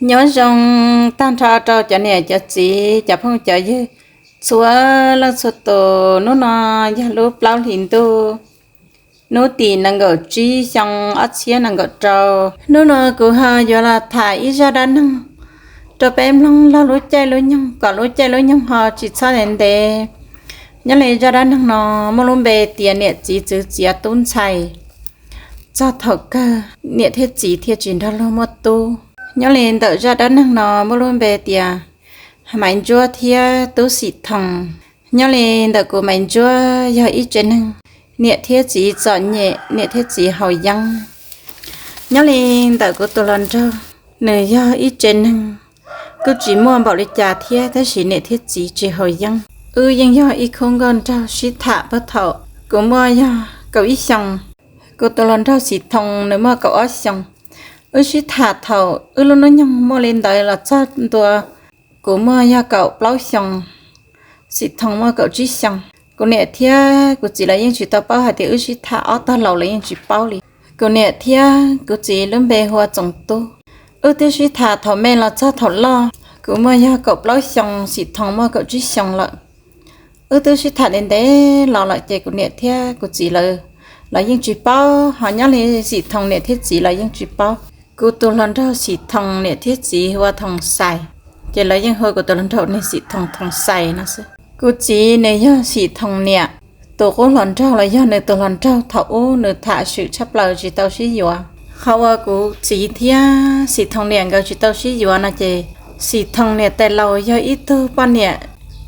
Nyob zoo tag nrho rau cov niam cov txiv cov phooj cov ywg txhua leej txhua tus. Hnub no yog lub plaub hlis ntuj, hnub tim nees nkaum tsib xyoo ob txhiab nees nkaum rau. Hnub no kuv ho yuav los tham ib zaj dab neeg rau peb mloog laug lub caij lub nyoog kom lub caij lub nyoog ho tsis txhob ntev ntev. Nyob li zaj dab neeg no muaj lub npe tias niam txiv txwv txiav tub ntxhais, txog thaum kawg niam thiab txiv thiaj tsis nrog luag muaj tub. Nyob li ntawm zaj dab neeg no muaj lub npe tias Maiv Ntsuab thiab Tub Xim Thoo. Nyob li ntawm kuv Maiv Ntsuab yog ib tsev neeg niam thiab txiv txom nyem, niam thiab txiv haus yeeb. Nyob li ntawm kuv tus hluas nraug, nws yog ib tsev neeg kuj tsis muaj npaum li cas thiab, tab sis niam thiab txiv tsis haus yeeb. Wb yeej yog ib khub nkauj nraug sib tham puag thaum kuv muaj yog kaum ib xyoos, kuv tus hluas nraug Xim Thoo nws muaj kaum ob xyoos. Wb sib tham thaum wb lub hnub nyoog muaj li ntawd los txog ntua kuv muaj yog kaum plaub xyoos, Xim Thoo muaj kaum tsib xyoos. Kuv niam thiab kuv txiv lawv yeej tsis tau paub hais tias wb sib tham, ob tog laus lawv yeej tsis paub li. Kuv niam thiab kuv txiv lub npe hu ua Txoov Tub. Wb twb sib tham thaum me los txog thaum loj, kuv muaj yog kaum plaub xyoos, Xim Thoo muaj kaum tsib xyoos lawm. Wb twb sib tham ntev ntev los lawm ces kuv niam thiab kuv txiv lawv los yeej tsis paub, ho nyob li Xim Thoo niam thiab txiv los yeej tsis paub. Kuv tus hluas nraug Xim Thoo niam thiab txiv hu ua Thoo Xais, ces lawv yeej hu kuv tus hluas nraug niag Xim Thoo Thoo Xais no xwb. Kuv txiv nws yog Xim Thoo niam tus qub hluas nraug los yog nws tus hluas nraug thaum ub nws tham swm tshaj plaws tsis tau sib yuav. Qhov uas kuv txiv thiab Xim Thoo niam nkawd tsis tau sib yuav no ces Xim Thoo niam tais laus yog ib tug poj niam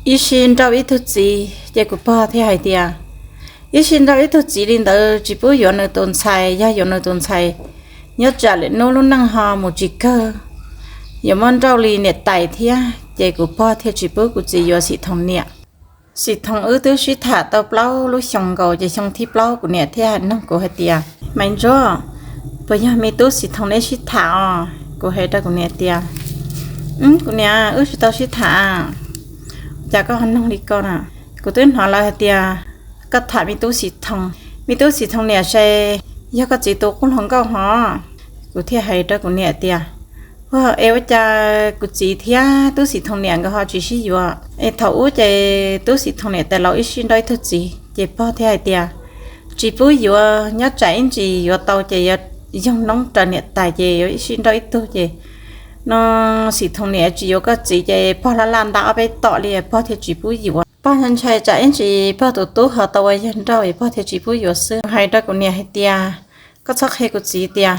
ib sij nrauj ib tug txiv, ces kuv pog thiaj hais tias ib sij nrauj ib tug txiv li ntawd tsis pub yuav nws tus ntxhais, yog yuav nws tus ntxhais nyob tsam lwm hnub lub neej ho mus tsis kawg, yuav muab nrauj li niam tais thiab, ces kuv pog thiaj tsis pub kuv txiv yuav Xim Thoo niam. Xim Thoo wb twb sib tham tau plaub lub xyoos nkaus, ces xyoo thib plaub kuv niam thiaj noog kuv hais tias, Maiv Ntsuab, puas yog me tub Xim Thoo neb sib tham os? Kuv hais rau kuv niam tias, Kuv niam, wb tsis tau sib tham. Cas koj ho noog li ko na? Kuv twb hnov lawv hais tias koj tham me tub Xim Thoo, me tub Xim Thoo niam se yog koj txiv tus qub hluas nkauj hos. Kuv thiaj hais rau kuv niam tias, Ua, es ua cas kuv txiv thiab tub Xim Thoo niam nkawd ho tsis sib yuav? Es thaum ub ces tub Xim Thoo niam tais laus ib sij nrauj ib tug txiv, ces pog thiaj hais tias tsis pub yuav, nyob tsam ib ntsis yuav tau ces yuav yoog noob raws niam tais, ces yuav ib sij nrauj ib tug ces no Xim Thoo niam tsis yuav koj txiv ces pog laj laj nta ob peb tom li, pog thiaj tsis pub yuav. Pog ntshai tsam ib ntsis pog tus tub ho tau ua yawg nrauj es pog thiaj tsis pub yuav xwb. Hais rau kuv niam hais tias, Koj txhob qhia kuv txiv tias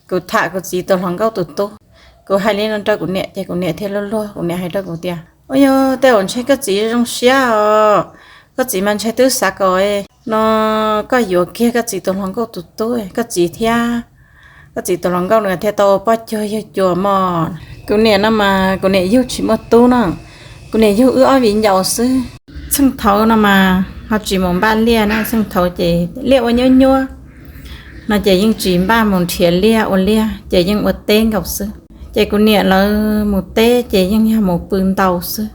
kuv tham kuv txiv tus hluas nkauj tus tub. Kuv hais li no rau kuv niam ces kuv niam thiaj luag luag, kuv niam hais rau kuv tias, Ua yog tej zaum ntshe koj txiv zoo siab os, koj txiv mas ntshe twb xav kom no koj yuav kiag koj txiv tus hluas nkauj tus tub, koj txiv thiab koj txiv tus hluas nkauj nws thiaj tau poj cuag yawg cuas mog. Kuv niam no mas kuv niam yug tsis muaj tub no, kuv niam yug wb ob viv ncaus xwb. Txheej thaud no mas ho tsis mus npaj liaj na, txheej thaud ces liaj ua nyuab nyuab no ces yeej tsis npaj mus nrhiav liaj ua liaj, ces yeej ua teb nkaus xwb. Ces kuv niam lawv mus teb ces yeej yog mus pw ntau xwb.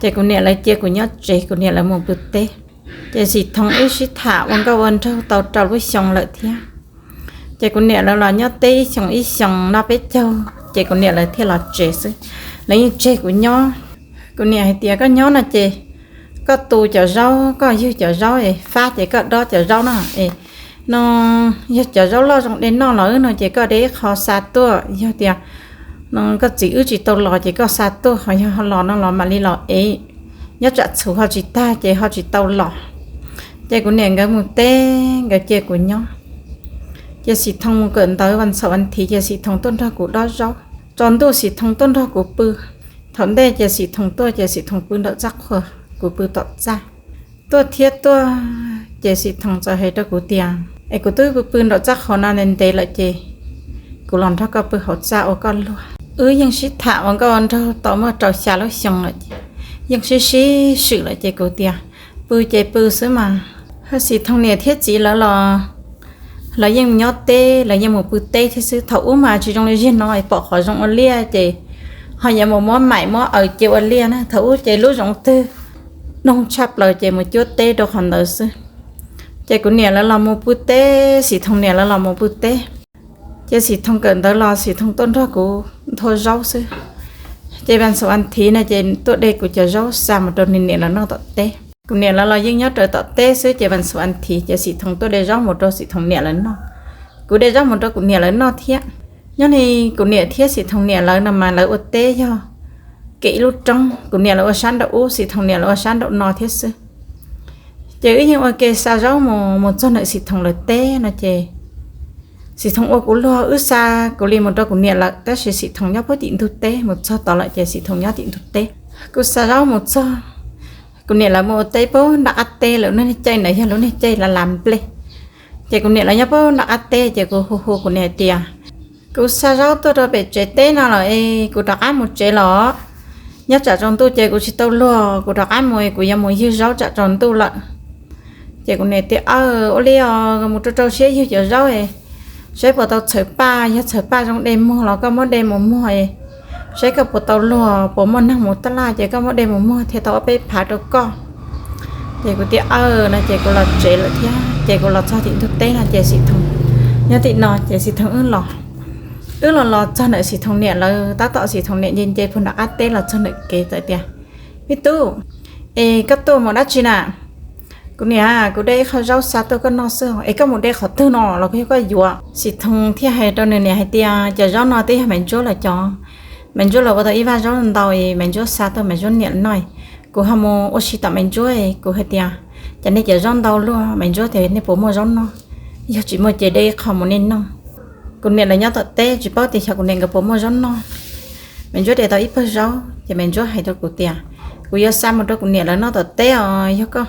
Ces kuv niam lawv cia kuv nyob tsev, kuv niam lawv mus pw teb. Ces Xim Thoo wb sib tham ua nkauj ua nraug tau rau lub xyoo lawm thiab. Ces kuv niam lawv los nyob teb ib xyoos ib xyoos noj peb caug, ces kuv niam lawv thiaj los tsev xwb. Lawv yeej tseg kuv nyob. Kuv niam hais tias, Koj nyob no ces koj tu cov zaub, koj ywg cov zaub es fab ces koj dob cov zaub no es no yog cov zaub loj zoo de noj los no ces koj de ib qho xa tuaj, yog tias no koj txiv wb tsis tau los ces koj xa tuaj, ho yog ho los no los mam li los ev, nyob tsam txhuv ho tsis tag ces ho tsis tau los. Ces kuv niam nkawd mus teb, nkawd cia kuv nyob. Ces Xim Thoo mus kawm ntawv vas txhaum vas thiv ces Xim Thoo tuaj nrog kuv dob zaub. Tsaus ntuj Xim Thoo tuaj nrog kuv pw. Thaum ntej ces Xim Thoo tuaj ces Xim Thoo pw nraum txaj qhua, kuv pw tom txaj. Tuaj thiab tuaj, ces Xim Thoo txawm hais rau kuv tias, Es kuv twb pw pw nraum txaj qhua no ntev ntev lawm ces kuv los nrog koj pw hauv txaj ua koj luag. Wb yeej sib tham ua nkauj ua nraug tau muaj rau xya lub xyoo lawm ces yeej sib sib swm lawm ces kuv tias, Pw ces pw xwb mas. Ho Xim Thoo niam thiab txiv lawv los lawv yeej nyob teb, lawv yeej mus pw teb thiab xwb. Thaum ub mas tsis zoo li ziag no pom qhov zoo ua liaj ces ho yuav mus muab maim muab aws cia ua liaj na. Thaum ub ces lub zoov twg noog tshaj plaws ces mus cuab teb rau qhov ntawd xwb. Ces kuv niam lawv los mus pw teb, Xim Thoo niam lawv los mus pw teb, Ces Xim Thoos kawm ntawv los Xim Thoos tuaj nrog kuv nthua zaub xwb. Ces vas xuv as thiv no ces tuaj de kuv cov zaub xa mus rau nws niam lawv noj tom teb. Kuv niam lawv los yeej nyob raws tom teb xwb, ces vas xuv as thiv ces Xim Thoos tuaj de zaub mus rau Xim Thoos niam lawv noj. Kuv de zaub mus rau kuv niam lawv noj thiab. Nyob li kuv niam thiab Xim Thoos niam lawv no mas lawv ua teb yog kev ib lub roob, kuv niam lawv ua sab nraum ub, Xim Thoos niam lawv ua sab nraum no thiab xwb. Ces wb yeej ua ke xa zaub mus mus txog ntawm Xim Thoos lawv teb no ces Xim Thoos ua kuv luag, wb xa kuv li mus rau kuv niam lawv, tab sis Xim Thoos nyob puag tim ntug teb, mus txog tod lawm ces Xim Thoos nyob tim ntug teb. Kuv xa zaub mus txog, kuv niam lawv mus ua teb puag nram qab teb lawm, lub niag caij ntawd yog lub niag caij lav lav nplej. Ces kuv niam lawv nyob puag nram qab teb ces kuv hu hu kuv niam hais tias, kuv xa zaub tuaj rau pem tsev teb no lawm es kuv rov qab mus tsev los. Nyob tsam tsaus ntuj ces kuv tsis tau luag, kuv rov qab mus es kuv yuav mus ywg zaub tsam tsaus ntuj lawm. Ces kuv niam tias, aw, ua li os, mus rau rau siab ywg cov zaub, saib puas tau txhawv paj, yog txhawv paj zoo de muag los koj muab de mus muag, saib koj puas tau luag, puas muaj neeg mus taj laj ces koj muab de mus muag thiaj tau ob peb phav rau koj. Ces kuv tias, aw, no ces kuv los tsev lawm thiab. Ces kuv los txog tim ntug teb no ces Xim Thoos nyob tim no ces Xim Thoos wb los, wb los los txog ntawm Xim Thoos niam lawv, tab tom Xim Thoos niam nce nce puag nram qab teb los txog ntawm kev txawm tias, me tub, es koj tuaj mus dab tsi na? Kuv niam, kuv de ib qho zaub xa tuaj koj noj xwb, es koj mus de qhov twg no los koj yuav, koj yuav. Xim Thoos thiaj hais rau nws niam hais tias, cov zaub no twb yog Maiv Ntsuab lawv cov, Maiv Ntsuab lawv ua tau ib vaj zaub ntau es Maiv Ntsuab xa tuaj Maiv Ntsuab niam noj, kuv ho mus ua si tom Maiv Ntsuab es kuv hais tias, cas nej cov zaub ntau luaj, Maiv Ntsuab tias nej puas muaj zaub noj, yog tsis muaj ces de ib qho mus nej noj. Kuv niam lawv nyob tom teb tsis paub tias xyov kuv niam nkawd puas muaj zaub noj. Maiv Ntsuab de tau ib pawg zaub ces Maiv Ntsuab hais rau kuv tias, kuv yuav xa mus rau kuv niam lawv noj tom teb os, yog koj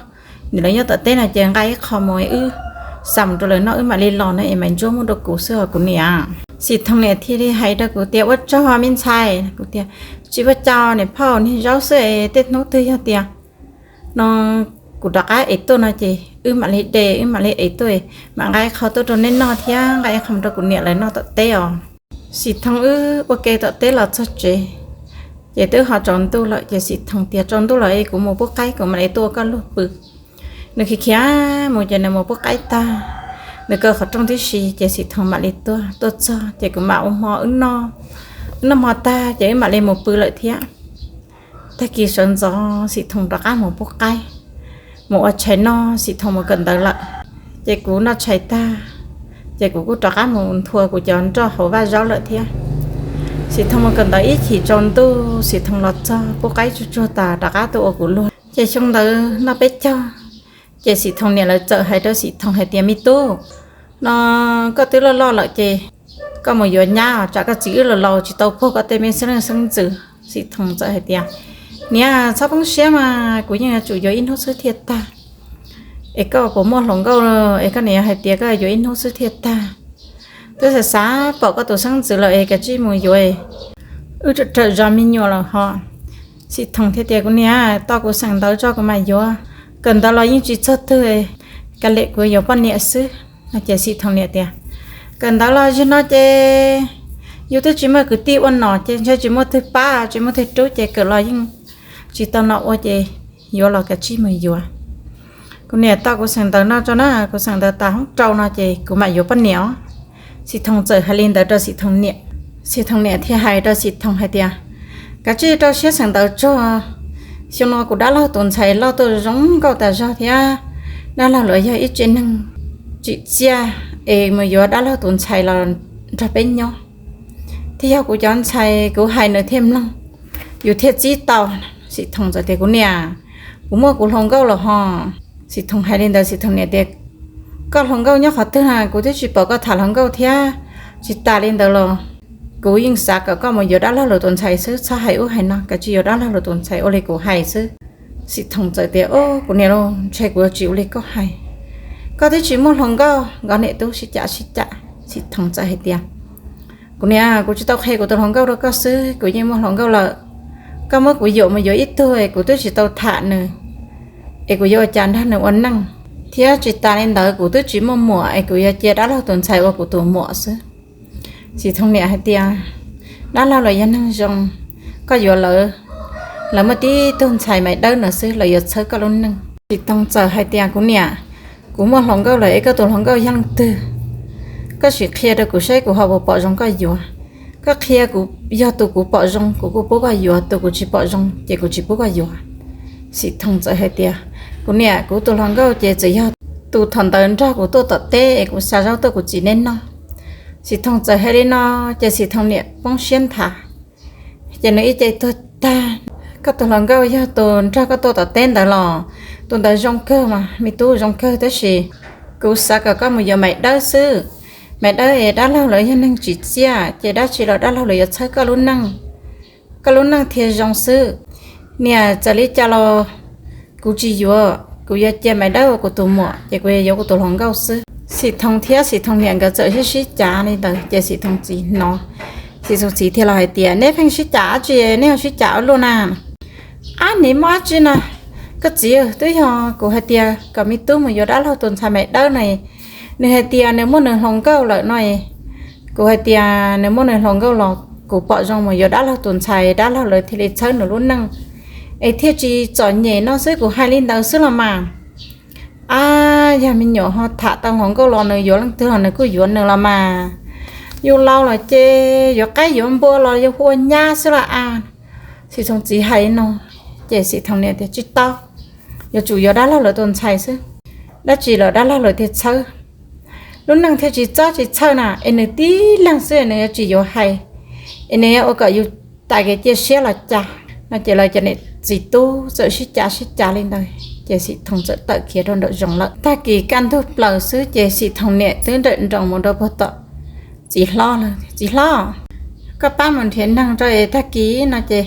niam lawv nyob tom teb no ces nqa ib qho mus wb xa mus rau lawv noj wb mam li los no es Maiv Ntsuab muab rau kuv xwb os kuv niam. Xim Thoos niam thiaj li hais rau kuv tias, ua tsaug me ntxhais. Kuv tias, tsis ua cas niam phauj, niag zaub xwb es tej hnub twg yog tias no kuv rov qab ev tuaj no ces wb mam li de, wb mam li ev tuaj, mam nqa ib qho tuaj rau nej noj thiab nqa ib qho mus rau kuv niam lawv noj tom teb os. Xim Thoos wb ua ke tom teb los txog tsev, ces twb ho tsaus ntuj lawm ces Xim Thoos tias, tsaus ntuj lawm es kuv mus pub qaib kuv mam li tuaj ua koj luag pw. Nws khiav khiav mus ces nws mus pub qaib tag, nws kaw qhov rooj tib si ces Xim Thoos mam li tuaj, tuaj txog ces kuv mam ua hmo wb noj, wb noj hmo tag ces wb mam li mus pw lawm thiab. Tag kis sawv ntxov Xim Thoos rov qab mus pub qaib, mus ua tshais noj, Xim Thoos mus kawm ntawv lawm. Ces kuv noj tshais tag, ces kuv kuj rov qab mus nthua kuv cov nroj hauv vaj zaub lawm thiab. Xim Thoos mus kawm ntawv ib chim tsaus ntuj, Xim Thoos los txog pub qaib tsuag tsuag tas rov qab tuaj ua kuv luag. Ces xyoo ntawd noj peb caug, ces Xim Thoos niam lawv txawm hais rau Xim Thoos hais tias, me tub, no koj twb loj loj lawm ces koj mus yuav nyab os, tsam koj txiv wb los laus tsis tau puag koj tej me xeeb leej xeeb ntxwv. Xim Thoos txawm hais tias, niam, txhob poob siab mas, kuv yeej yuav tsum yuav ib hnub xwb thiaj tag. Es koj puas muaj hluas nkauj es koj niam hais tias koj yuav ib hnub xwb thiaj tag. Twb xav xav pom koj tus xeeb ntxwv lawm es kav tsij mus yuav, wb rawm zos me nyuam lawm ho. Xim Thoos thiaj tias, kuv niam, tos kuv xeem ntawv tso kuv mam yuav, kawm ntawv los yeej tsis txog twg, kav liam kuv yuav poj niam xwb. No ces Xim Thoos niam tias, kawm ntawv los zaum no ces yus twb tsis muaj kwv tij ua nom ces ntshe tsis muaj twg pab tsis muaj twg rub ces kawm los yeej tsis tau nom ua ces yuav los kav tsij mus yuav. Kuv niam, tos kuv xeem ntawv no tso na, kuv xeem ntawv tas hoob rau no ces kuv mam yuav poj niam os. Xim Thoos txawm hais li ntawd rau Xim Thoos niam. Xim Thoos niam thiaj hais rau Xim Thoos hais tias, kav tsij rau siab xeem ntawv tso, xyoo no kuv dab laug tus ntxhais loj tuaj zoo nkauj tas zog thiab, dab laug los yog ib tsev neeg tsim txiaj, es mus yuav dab laug tus ntxhais los nrog peb nyob, thiaj yog kuv cov ntxhais, kuv hais nws thiaj mloog, yus thiaj txib tau. Xim Thoos txawm tias, kuv niam, kuv muaj kuv hluas nkauj lawm ho. Xim Thoos hais li ntawd Xim Thoos niam tias, koj hluas nkauj nyob qhov twg na, kuv twb tsis pom koj tham hluas nkauj thiab. Tsis tas li ntawd los kuv yeej xav kom koj mus yuav dab laug lawv tus ntxhais xwb, txhob hais ub hais no, kav tsij yuav dab laug lawv tus ntxhais ua li kuv hais xwb. Xim Thoos txawm tias, o, kuv niam lauj, ntshe kuv yuav tsis ua li koj hais, koj twb tsis muaj hluas nkauj, nkauj niam tub sib cav sib cav. Xim Thoos txawm hais tias, kuv niam, kuv tsis tau qhia kuv tus hluas nkauj rau koj xwb, kuv yeej muaj hluas nkauj lawm. Koj muab kuv yuam mus yuav ib tug es kuv twb tsis tau tham nws, es kuv yuav ua cas nrog nws ua neej, thiab tsis tas li ntawd kuv twb tsis muaj muam es kuv yuav cia dab laug tus ntxhais ua kuv tus muam xwb. Xim Thoos niam hais tias, dab laug lawv yog neeg zoo, koj yuav lawv, lawv muaj tib tug ntxhais Maiv Dawb no xwb, lawv yuav txhawb koj lub neej. Xim Thoos txawm hais tias, kuv niam, kuv muaj hluas nkauj lawm es koj tus hluas nkauj yog leej twg? Koj sim qhia rau kuv saib kuv ho puas pom zoo koj yuav. Koj qhia kuv, yog tus kuv pom zoo kuv kuj pub koj yuav, tus kuv tsis pom zoo ces kuv tsis pub koj yuav. Xim Thoo txawm hais tias, kuv niam, kuv tus hluas nkauj ces txawm yog tus thaum ntawd nrog kuv tuaj tom teb es kuv xa zaub tuaj kuv txiv neb noj. Xim Thoo txawm hais li no, ces Xim Thoo niam poob siab nthav. Ces nws ib ce tuag tag. Koj tus hluas nkauj yog tus nrog koj tuaj tom teb ntawd los, tus ntawd zoo kawg mas me tub, zoo kawg, tab sis kuv xav kom koj mus yuav Maiv Dawb xwb. Maiv Dawb es dab laug lawv yog neeg tsim txiaj, ces dab tsi los dab laug lawv yuav txhawb koj lub neej, koj lub neej thiaj zoo xwb. Niam, txawm li cas los kuv tsis yuav, kuv yuav cia Maiv Dawb ua kuv tus muam, ces kuv yuav yuav kuv tus hluas nkauj xwb. Xim Thoo thiab Xim Thoo niam nkawd txawm sib sib cav li ntawd, ces Xim Thoo txiv hnov. Xim Thoo txiv thiaj los hais tias, neb pheej sib cav dab tsi, neb ho sib cav ua luaj na? Ab, neb muaj dab tsi na? Koj txiv, twb yog kuv hais tias kom me tub mus yuav dab laug tus ntxhais Maiv Dawb na, nws hais tias nws muaj nws hluas nkauj lawm no. Kuv hais tias nws muaj nws hluas nkauj los kuv pom zoo mus yuav dab laug tus ntxhais, dab laug lawv thiaj li txhawb nws lub neej, es thiaj tsis txom nyem no xwb, kuv hais li ntawd xwb los mas. Ab, yog me nyuam ho tham tau hluas nkauj los nws yuav leej twg los nws kuj yuav nws los mas. Yus laus los ces yuav qaib yuav npua los yus hu ua nyab xwb los as. Xim Thoo txiv hais no, ces Xim Thoo niam tias, tsis tau, yuav tsum yuav dab laug lawv tus ntxhais xwb, dab tsi los dab laug lawv thiaj txhawb, lub neej thiaj tsis txob tsis txhawj na, es nws tib leeg xwb nws yuav tsis yuav hais, es nws yuav ua kom yus tas kev cia siab los cas? No ces lawv cov niam txiv tub txawm sib cav sib cav li ntawd, ces Xim Thoo txawm tawm khiav rau nraum zoov lawm. Tag kis kaj ntug plaws xwb ces Xim Thoo niam twb nrawm nroos mus rau puag tom txiv hlob lawm. Txiv hlob, koj pab mus nrhiav neeg rau es tag kis no ces,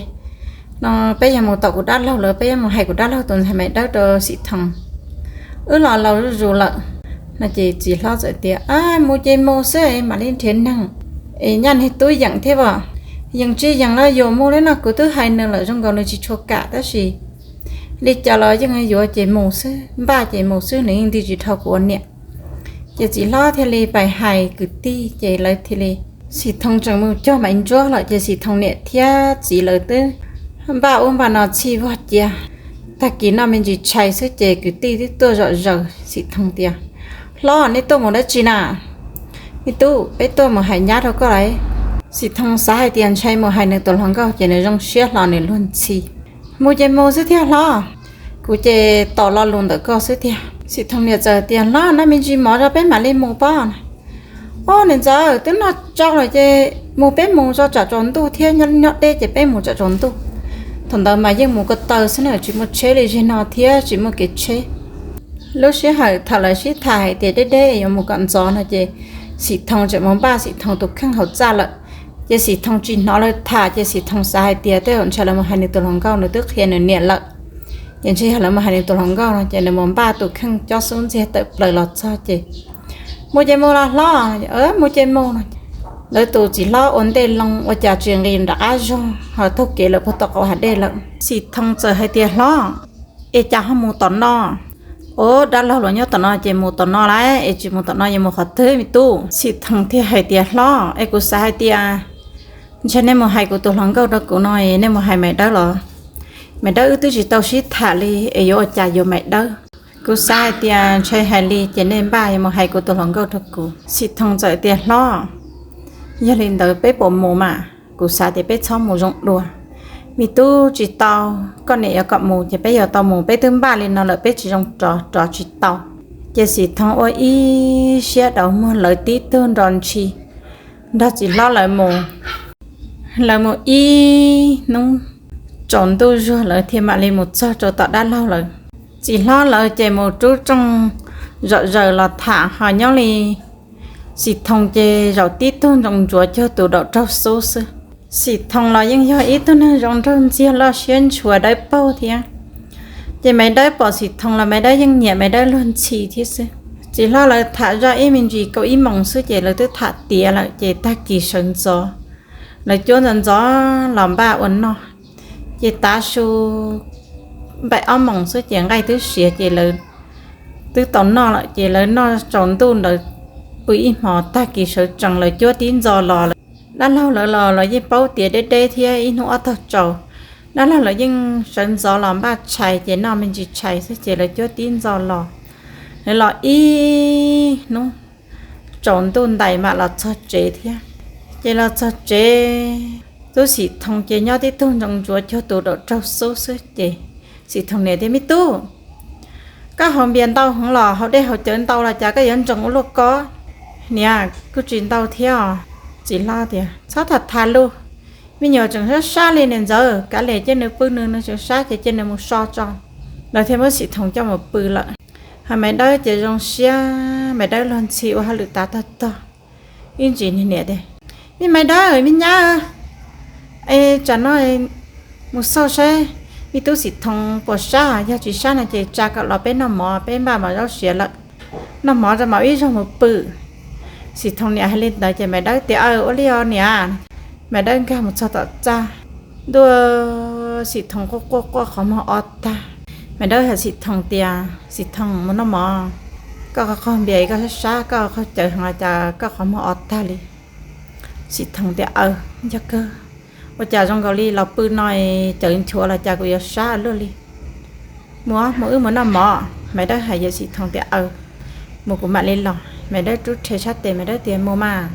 no peb yog mus tom kuv dab laug lawv, peb yuav mus hais kuv dab laug tus ntxhais Maiv Dawb rau Xim Thoo. Wb los laus zuj zus lawm. No ces txiv hlob txawm tias, mus ces mus xwb, mam li nrhiav neeg. Es nyaj niag tub yeem thiab as, yeem tsis yeem los yuav mus li no, kuv twb hais nws lawm zoo nkaus nws tsis tshua kam, tab sis li cas los yeej yuav ces mus xwb, npaj ces mus xwb, nws yeej nti tsis dhau kuv ua niam. Ces txiv hlob thiaj li pais hais kwv tij ces lawv thiaj li, Xim Thoo tseem mus cog Maiv Ntsuab lawm ces Xim Thoo niam thiab txiv lawv twb npaj ub npaj no txhij vog cia. Tag kis noj me ntsis tshais xwb ces kwv tij twb tuaj zom zaws. Xim Thoo tias, hlob, neb tuaj mus dab tsi na? Me tub, peb tuaj mus hais nyab rau koj lauj. Xim Thoo xav hais tias ntshai mus hais nws tus hluas nkauj ces nws zoo siab hlo nws luag ntxhi. Mus ces mus xwb thiab hlob, kuv ces tos lo lus ntawm koj xwb tiag. Xim Thoo niam txawm tias, hlob, noj me ntsis mov tso peb mam li mus pob. Ob, niam ntxawm, twb noj tsau lawm ces mus peb mus tso tsam tsaus ntuj thiab, nyob deb ces peb mus tsam tsaus ntuj. Thaum ntawd mas yeej mus ko taw xwb na, tsis muaj tsheb li, zig no thiab tsis muaj kev tsheb. Lub sij hawm thaum lawv sib tham hais tias deb deb yuav mus kom ntxov no ces Xim Thoo tseem mus npaj Xim Thoo tus kheej hauv txaj lawm. Ces Xim Thoo tsis hnov lawv tham ces Xim Thoo xav hais tias tej zaum ntshai lawv mus hais nws tus hluas nkauj, nws twb qhia nws niam lawm. Ces ntshai yog lawv mus hais nws tus hluas nkauj no ces nws mus npaj tus kheej cob xub ntxiag tawm plaws los txog ces, mus ces mus los hlob, mus ces mus no. Lawv tus txiv hlob ua ntej loo ua cas tsis nqis nram qab zog ho taug kev lawm puag tom qab hav dej lawm. Xim Thoo txawm hais tias, hlob, es cas ho mus tom no? Ob, dab laug los nyob tom no ces mus tom no lauj, es tsis mus tom no yuav mus qhov twg me tub? Xim Thoo thiaj hais tias, hlob, es kuv xav hais tias ntshai nej mus hais kuv tus hluas nkauj rau kuv no es nej mus hais Maiv Dawb los? Maiv Dawb wb twb tsis tau sib tham li es yuav ua cas yuav Maiv Dawb. Kuv xav hais tias ntshai hais li ces nej npaj yuav mus hais kuv tus hluas nkauj rau kuv. Xim Thoo txawm tias, hlob, yog li ntawd peb puas mus mas? Kuv xav tias peb txhob mus zoo dua. Me tub, tsis tau, koj niam yuav kom mus ces peb yuav tau mus, peb twb npaj li no lawm peb tsis zoo rov, rov tsis tau. Ces Xim Thoo ua ib siab dauv muag lawv tib tug nrog ntshis, nrog txiv hlob lawv mus. Lawv mus ib hnub tsaus ntuj zuag lawv thiaj mam li mus txog rau tom dab laug lawv. Txiv hlob lawv ces mus rub rooj zom zaws los tham ho nyob li Xim Thoo ces zaum tib tug ntsoov ntsuav cuag tus daum raug xub xwb. Xim Thoo los yeej yog ib tug neeg zoo nraug ntxiag loj siab ntshua dawb paug thiab. Ces Maiv Dawb pom Xim Thoo los Maiv Dawb yeej nyiam Maiv Dawb luag ntxhi thiab xwb. Txiv hlob lawv tham zoj ib me ntsis kaum ib moos xwb ces lawv twb tham tiav lawm ces tag kis sawv ntxov, lawv cuab ntxov ntxov los npaj ua noj. Ces tav su npaim ob moos xwb ces nqaij twb siav ces lawv twb tau noj lawm ces lawv noj tsaus ntuj ntawd pw ib hmos tag kis sawv tsees lawv cuab tib ntxo los lawm. Dab laug lawv los los yeej paub tias deb deb thiab ib hnub ob tog tsaus. Dab laug lawv yeej sawv ntxov los npaj tshais ces noj me ntsis tshais xwb ces lawv cuab tib ntxo los. Lawv los ib hnub tsaus ntuj ntais mam los txog tsev thiab. Ces los txog tsev, tub Xim Thoo ces nyob tib tug ntsoov ntsuav cuag tus daum raug xub xwb. Ces Xim Thoo niam tias, Me tub, koj haus npias ntau heev los haus dej haus cawv ntau los cas koj yuav ntsoog ua luaj ko? Niam, kuj tsis ntau thiab os. Txiv hlob tias, Txhob tham tham lus, me nyuam tseem sab sab li niam ntxawm, kav liam cia nws pw nws, nws tseem sab ces cia nws mus so tso. Lawv thiaj muab Xim Thoo coj mus pw lawm. Ho Maiv Dawb ces zoo siab, Maiv Dawb luag ntxhi ua hauj lwm tav tog tog. Ib ntsis niam tias, Me Maiv Dawb, me nyab, es tsam no mus xauj saib me tub Xim Thoo puas sab, yog tsis sab no ces tsa kom los peb noj mov, peb npaj mov zaub siav lawm, noj mov rau mam ib zaug mus pw. Xim Thoo niam hais li ntawd ces Maiv Dawb tias, Aw, ua li os niam. Maiv Dawb nkag mus txog tom txaj, ntuj, Xim Thoo quaj quaj quaj qhov muag o tag. Maiv Dawb hais Xim Thoo tias, Xim Thoo, mus noj mov, koj qaug npias koj sab sab, koj qaug cawv heev los cas koj qhov muag o tag li. Xim Thoo tias, Aw, yog kawg, ua cas zoo nkaus li los pw no cawv nchuav los cas kuv yuav sab luaj li. Mus, mus wb mus noj mov. Maiv Dawb hais Xim Thoo tias, Aw, mus kuv mam li los. Maiv Dawb rub rhe sab tes, Maiv Dawb tias, Mus mas,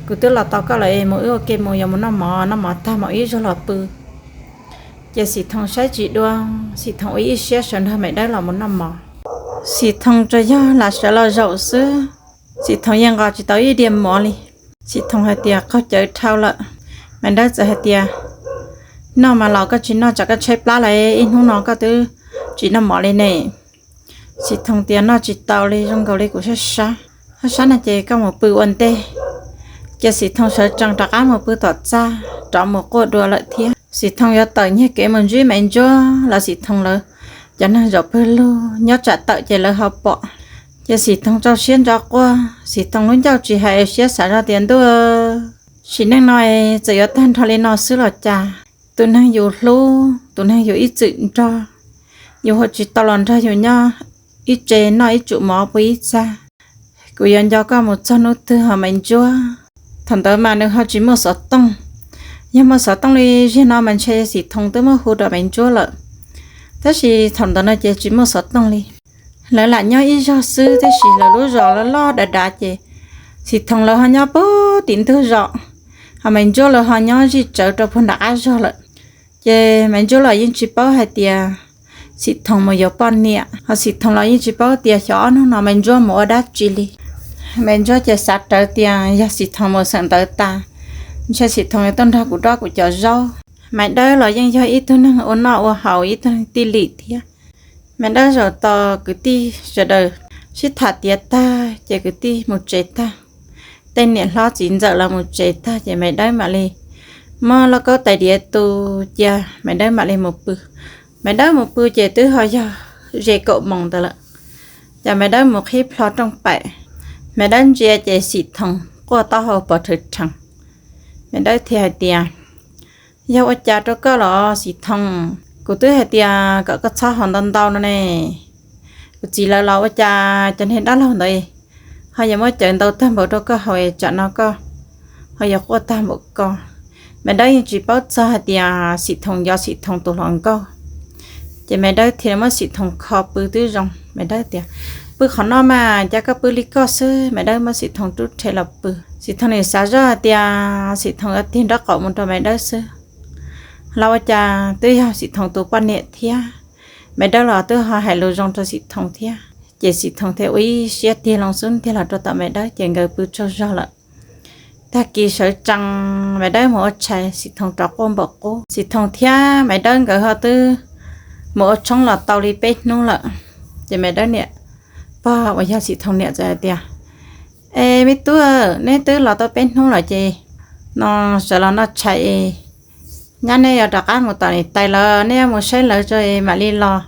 kuv twb los tos koj lawm, mus wb ua ke mus, yuav mus noj mov, noj mov tag mam ib zaug los pw. Ces Xim Thoo saib tsis dua, Xim Thoo ua ib siab sawv nrog Maiv Dawb los mus noj mov. Xim Thoo tsuas yog lam sawv los zaum xwb, Xim Thoo yeej nqos tsis tau ib diav mov li. Xim Thoo hais tias, Qaug cawv dhau lawm. Maiv Dawb txawm hais tias, Noj mas los koj tsis noj, tsam koj tshaib plab lawm, ib hnub no koj twb tsis noj mov li ne. Xim Thoo tias, Noj tsis tau li, zoo nkaus li kuv sab sab. Sab sab no ces koj mus pw ua ntej. Ces Xim Thoo sawv tsees rov qab mus pw tom txaj, rov mus quaj dua lawm thiab. Xim Thoo yuav tawm nyiag kev mus ntsib Maiv Ntsuab los Xim Thoo lawv cov neeg zaum pawg lug nyob tsam tawm ces lawv ho pom. Ces Xim Thoo rau siab ntso quaj, Xim Thoo lub ncauj tsis hais siab xav zoj tias, Ntuj, sim neej no txawm yuav tag nrho li no xwb los cas? Tus neeg yus hlub, tus neeg yus ib txwm nrog, yus hu tsis tau los nrog yus nyob ib tse noj ib tsum mov pw ib txaj. Kuv yuav nco koj mus txog hnub twg ho Maiv Ntsuab? Thaum ntawd mas nws ho tsis muaj xov tooj. Yog muaj xov tooj li ziag no mas ntshe Xim Thoo twb muab hu rau Maiv Ntsuab lawm. Tab sis thaum ntawd no ces tsis muaj xov tooj li. Lawv lam nyob ib zog xwb, tab sis lawv lub zos loj loj dav dav ces Xim Thoo lawv ho nyob puag tim ntug zos, ho Maiv Ntsuab lawv ho nyob zij tsawv rau puag nram qab zog lawm. Ces Maiv Ntsuab los yeej tsis paub hais tias Xim Thoo mus yuav poj niam, ho Xim Thoo los yeej tsis paub tias xyov ob hnub no Maiv Ntsuab mus ua dab tsi li. Maiv Ntsuab ces xav rawv tias yog Xim Thoo mus xeem ntawv tas, ntshe Xim Thoo yuav tuaj nrog kuv dob kuv cov zaub. Maiv Dawb los yeej yog ib tug neeg ua noj ua haus, ib tug neeg tij lim thiab. Maiv Dawb zaum tos kwv tij sawv daws sib tham tiav tag ces kwv tij mus tsev tag. Tej niam hlob txiv ntxawm los mus tsev tag ces Maiv Dawb mam li muab lauj kaub tais diav tu cia, Maiv Dawb mam li mus pw. Maiv Dawb mus pw ces twb ho yog ze kaum moos ntawd lawm. Ces Maiv Dawb mus qhib plho rooj paim, Maiv Dawb ntsia ces Xim Thoo quaj taub hau pov rhawv rheev. Maiv Dawb thiaj hais tias, Yog ua cas rau koj los Xim Thoo? Kuv twb hais tias kom koj txhob haus ntau ntau no ne. Kuv txiv lawv los ua cas cov niag dab laug ntawd ho yuav muab cawv ntau tag npaum rau koj haus, tsam no koj ho yuav quaj tag npaum ko. Maiv Dawb yeej tsis paub txog hais tias Xim Thoo yog Xim Thoo tus hluas nkauj. Ces Maiv Dawb thiaj muab Xim Thoo kho pw twb zoo. Maiv Dawb tias, Pw qhov no mas, cas koj pw li koj xwb. Maiv Dawb muab Xim Thoo rub rhe los pw. Xim Thoo nim xav zoj hais tias Xim Thoo yuav tig nraub qaum mus rau Maiv Dawb xwb los ua cas twb yog Xim Thoo tus poj niam thiab. Maiv Dawb los twb ho hais lus zoo rau Xim Thoo thiab, ces Xim Thoo thiaj ua ib siab tig loo xub ntiag los rau tom Maiv Dawb ces nkawd pw tsaug zog lawm. Tag kis sawv tsees Maiv Dawb mus ua tshais, Xim Thoo rov quaj npaum qub. Xim Thoo thiab Maiv Dawb nkawd ho twb mus ua tshoob los tau li peb hnub lawm. Ces Maiv Dawb niam pog uas yog Xim Thoo niam txawm hais tias, Es me tub, neb twb los tau peb hnub lawm ces no sawv los noj tshais es nyab neb yuav rov qab mus tom niam tais lawv, neb yuav mus saib lawv tso es mam li los.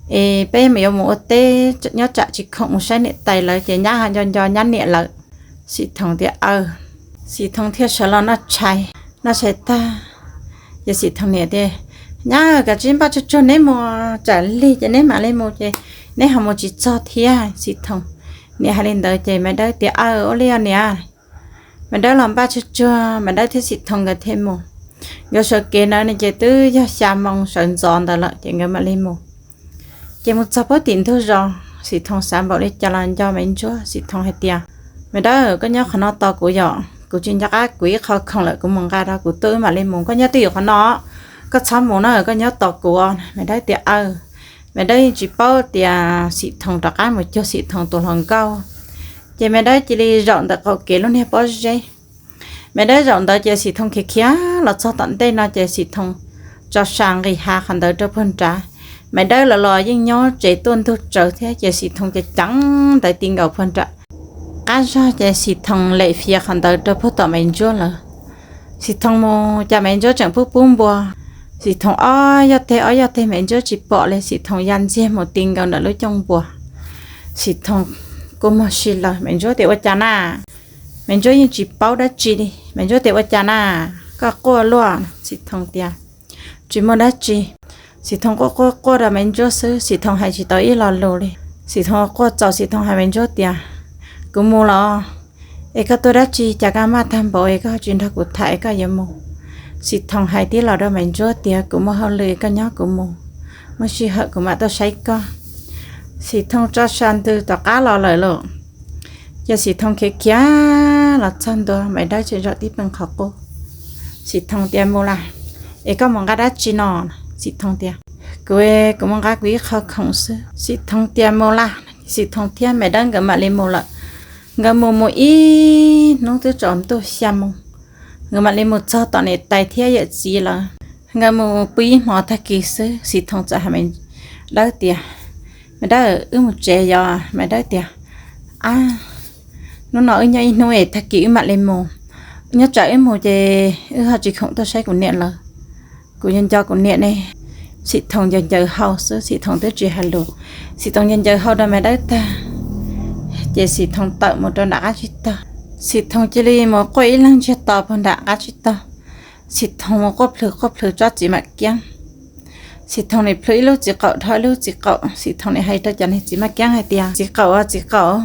Es peb yuav mus ua teb, nyob tsam tsis khoom mus saib niam tais lawv ces nyab ho nco nco nyab niam lawm. Xim Thoo tias, Aw. Xim Thoo thiaj sawv los noj tshais. Noj tshais tag ces Xim Thoo niam tias, Nyab, kav tsij npaj tsuag tsuag neb mus, tsam lig ces neb mam li mus ces neb ho mus tsis txog thiab. Xim Thoo niam hais li ntawd ces Maiv Dawb tias, Aw, ua li os niam. Maiv Dawb los npaj tsuag tsuag, Maiv Dawb thiab Xim Thoo nkawd thiaj mus. Nkawd sawv kev ntawd ces twb yog xya moo sawv ntxov ntawd lawm ces nkawd mam li mus. Ces mus txog puag tim ntug zos, Xim Thoo xav npaum li cas los nco Maiv Ntsuab. Xim Thoo hais tias, Maiv Dawb, koj nyob qhov no tos kuv yom, kuv tsis nco qab kuv ib qho khoom lawm, kuv mus nqa rau kuv tuaj wb mam li mus. Koj nyob twj ywm qhov no, koj txhob mus na, koj nyob tos kuv. Maiv Dawb tias, Aw. Maiv Dawb yeej tsis paub tias Xim Thoos rov qab mus cuag Xim Thoos tus hluas nkauj. Ces Maiv Dawb cia li zaum ntawm qaum kev lub niag pob zeb. Maiv Dawb zaum ntawd ces Xim Thoos khiav khiav los txog tom ntej no ces Xim Thoos tso sa nqis hav qhov ntawd rau puag nrad. Maiv Dawb los los yeej nyob tsev tuaj ntug tsawv thiab ces Xim Thoos ces ceev ntawd ti nkaus puag nram qab zog ces Xim Thoos lem fiav qhov ntawd rau puag tom Maiv Ntsuab lawm. Xim Thoos mus cas Maiv Ntsuab tseem pub pub npua. Xim Thoos ob yog teg ob yog teg Maiv Ntsuab tsis pom li, Xim Thoos ya ntxiag mus ti nkaus ntawm lub cooj npua. Xim Thoos kua muag si lawm, Maiv Ntsuab tias, Ua cas na? Maiv Ntsuab yeej tsis paub dab tsi li. Maiv Ntsuab tias, Ua cas na? Koj quaj luaj? Xim Thoos tias, Tsis muaj dab tsi. Xim Thoos quaj quaj quaj rau Maiv Ntsuab xwb, Xim Thoos hais tsis tau ib lo lus li. Xim Thoos quaj txaus, Xim Thoos hais Maiv Ntsuab tias, Kuv mus los, es koj tuaj dab tsi cas koj maj tag npaum es koj tsis nrog kuv tham es koj yuav mus? Xim Thoos hais tib los rau Maiv Ntsuab tias, Kuv muaj hauj lwm, koj nyob kuv mus, muaj sij hawm kuv mam tuaj saib koj. Xim Thoos tso sa ntws tom qab los lawm lauj. Ces Xim Thoos khiav khiav los txog ntua, Maiv Dawb tseem zaum tib pes qhov qub. Xim Thoos tias, Mus las, es koj mus nqa dab tsi no? Xim Thoos tias, Kuv, kuv mus nqa kuv ib qho khoom xwb. Xim Thoos tias, Mus las. Xim Thoos thiab Maiv Dawb nkawd mam li mus lawm. Nkawd mus mus ib hnub twb tsaus ntuj xya moo, nkawd mam li mus txog tom niam tais thiab yawm txiv lawm. Nkawd mus pw ib hmo tag kis xwb, Xim Thoos txawm hais Maiv Dawb tias, Maiv Dawb, wb mus tsev yos. Maiv Dawb tias, Ab, hnub no wb nyob ib hnub es tag kis wb mam li mus. Nyob tsam wb mus ces wb ho tsis khoom tuaj saib kuv niam lawm. Kuv yuav nco kuv niam ne. Xim Thoos ncaws ncaws hau xwb, Xim Thoos twb tsis hais lus. Xim Thoos ncaws ncaws hau rau Maiv Dawb tag, ces Xim Thoos tawm mus rau nram qab tsib taug. Xim Thoos cia li mus quaj ib leeg ntsiag to puag nram qab tsib taug. Xim Thoos mus quaj plhws quaj plhws tsob txiv mam kiab. Xim Thoos nim plhws ib lub txiv qaum dhau ib lub txiv qaum, Xim Thoos nim hais rau cov niag txiv mam kiab hais tias, Txiv qaum, txiv qaum,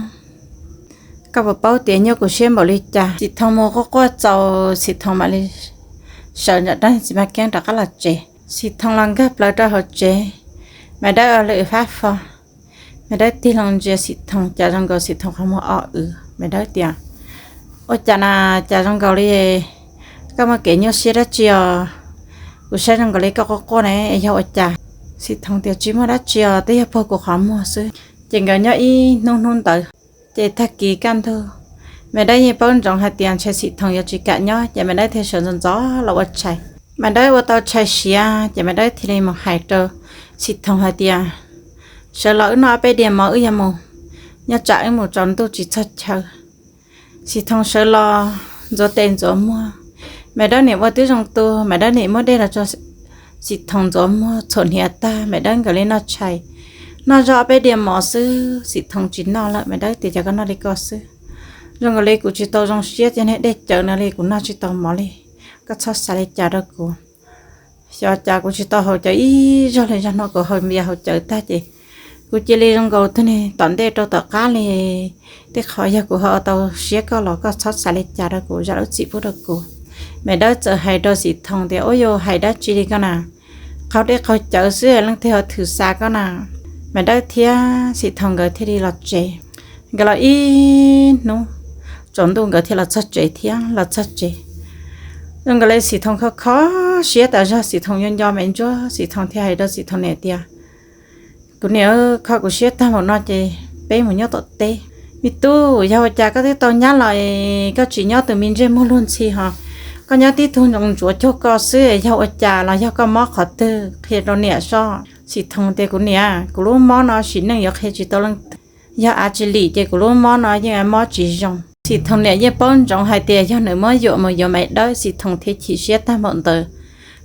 koj puas paub tias nyuaj kuv siab npaum li cas? Xim Thoos mus quaj quaj txaus, Xim Thoos mam li sawv nram rab txiv mam kiab rov qab los tsev. Xim Thoos los nkag plaws rau hauv tsev, Maiv Dawb ua lwm fab fo. Maiv Dawb tig loo ntsia Xim Thoos cas zoo nkaus Xim Thoos qhov muag o w. Maiv Dawb tias, Ua cas na, cas zoo nkaus li koj muaj kev nyuaj siab dab tsi os? Kuv saib zoo nkaus li koj quaj quaj ne, yog ua cas? Xim Thoos tias, Tsis muaj dab tsi os, twb yog puag kuv qhov muag xwb. Ces nkawd nyob ib hnub hnub ntawd, ces tag kis kaj ntug, Maiv Dawb yeej paub ntsoov hais tias ntshe Xim Thoos yuav tsis kam nyob, ces Maiv Dawb thiaj sawv ntxov ntxov los ua tshais. Maiv Dawb ua tau tshais siav ces Maiv Dawb thiaj li mus hais rau Xim Thoos hais tias, Sawv los wb noj ob peb diav mov wb yuav mus, nyob tsam wb mus tsaus ntuj tsis txog chaw. Xim Thoos sawv los ntxuav tes ntxuav muag, Maiv Dawb nim ua twb zoo tu, Maiv Dawb nim muab dej los tso Xim Thoos ntxuav muag txhuam hniav tag, Maiv Dawb nkawd li noj tshais. Noj zog ob peb diav mov xwb, Xim Thoos tsis noj lawm. Maiv Dawb tias, Cas koj noj li ko xwb? Zoo nkaus li kuv tsis tau zoo siab cov niag dej cawv no li, kuv noj tsis tau mov li. Koj txhob xav li cas rau kuv. Xyov cas kuv tsis tau haus cawv ib zaug li, zaum no kuv haus npias haus cawv tag ces kuv cia li zoo nkaus tus niag tom ntej rau tom qab li. Tej qhov yog kuv ho ua tau siab koj los koj txhob xav li cas rau kuv, zam lub txim pub rau kuv. Maiv Dawb txawm hais rau Xim Thoos tias, Ua, yus hais dab tsi li koj na? Qaug dej qaug cawv xwb leej twg ho thwm xa koj na? Maiv Dawb thiab Xim Thoos nkawd thiaj li los tsev. Nkawd los ib hnub tsaus ntuj nkawd thiaj los txog tsev thiab los txog tsev. Zoo nkaus li Xim Thoos kho kho siab tas zog, Xim Thoos yuav nco Maiv Ntsuab, Xim Thoos thiaj hais rau Xim Thoos niam tias, Kuv niam, kho kuv siab tag npaum no ces peb mus nyob tom teb. Me tub, yog ua cas koj twb tau nyab los koj tsis nyob tus me ntsej muag luag ntxhi ho koj nyob tib tug ntsoov ntsuav cuag koj xwb, yog ua cas los yog koj mob qhov twg qhia rau niam soj. Xim Thoos tias, Kuv niam, kuv lub mob no sim neej yuav qhia tsis tau leej twg. Yog av tsis lim ces kuv lub mob no yeej mob tsis zoo. Xim Thoos niam yeej paub ntsoov hais tias yog nws muab yuam mus yuav Maiv Dawb, Xim Thoos thiaj chim siab tag npaum ntawd.